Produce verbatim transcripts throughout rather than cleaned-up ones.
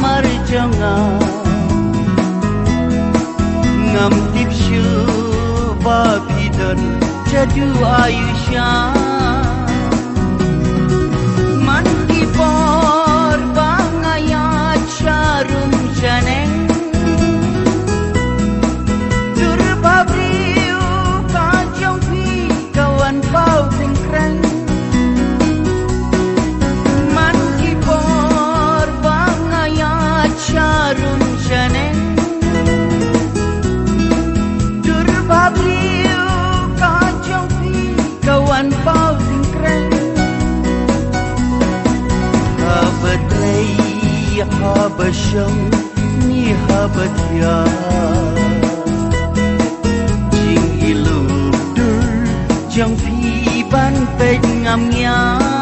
mar jong nga. Ngam tip shuh ba phi don jadu ayu sha. Man ki por ba nga ïaid sha rum sha neng. Dur ba briew ka jong phi ka wan paw tyngkreng. Man ki por ba nga ïaid sha rum sha neng. Dur ba briew ka jong phi ka wan paw tyngkreng. Haba trei haba shong ne haba thiah, jingïalum dur jong phi ban peit ngam ngiah.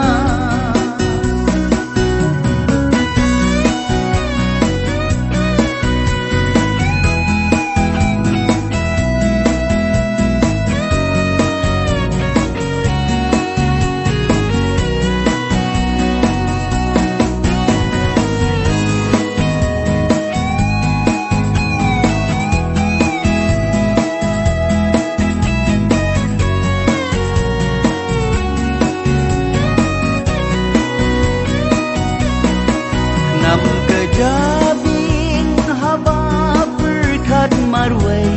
Nam ka jabieng haba pyrkhat marwei,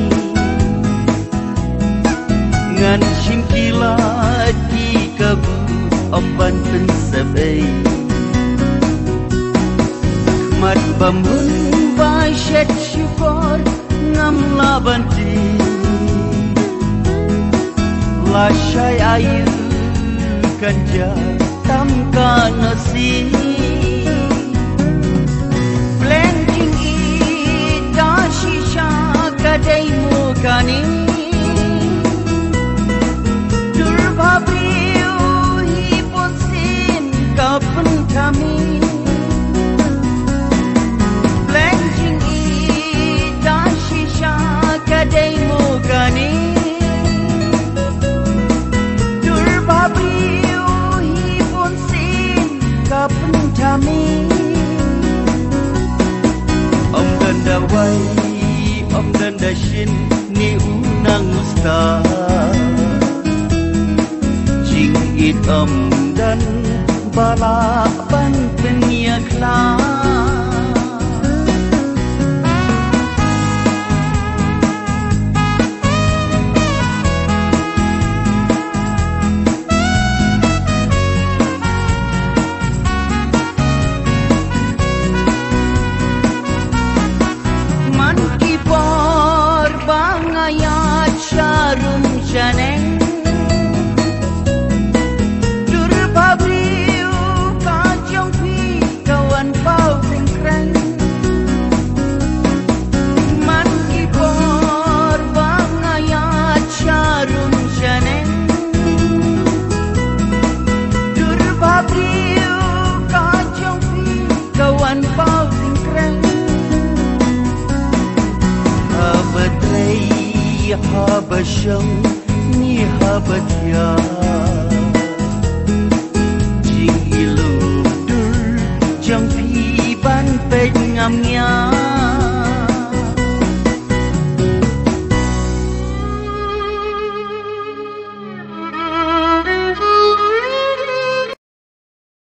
ngan shim ki lad ki kabu ym ban pynsep ei. Mat bam hun ba shet shukor ngam lah ban tip. Lashai ayu kan ja tam ka nasi. Pleng jingïeit da shisha ka dei mo kane. Dur ba briew hi bunsien ka pynthame. Pleng jingïeit da shisha ka dei mo kane. Dur ba briew hi bunsien ka pynthame. Ym don da wai, ym don da shin ne u nang u stad. Jingïeit ym don ba lah ban pynïakhlad. Man ki por ba nga ïaid sha rum sha neng. Dur ba briew ka jong phi ka wan paw tyngkreng. Man ki por ba nga ïaid sha rum sha neng. Dur ba briew ka jong phi ka wan paw tyngkreng. Haba trei haba shong ne haba thiah, jingïalum dur jong phi ban peit ngam ngiah.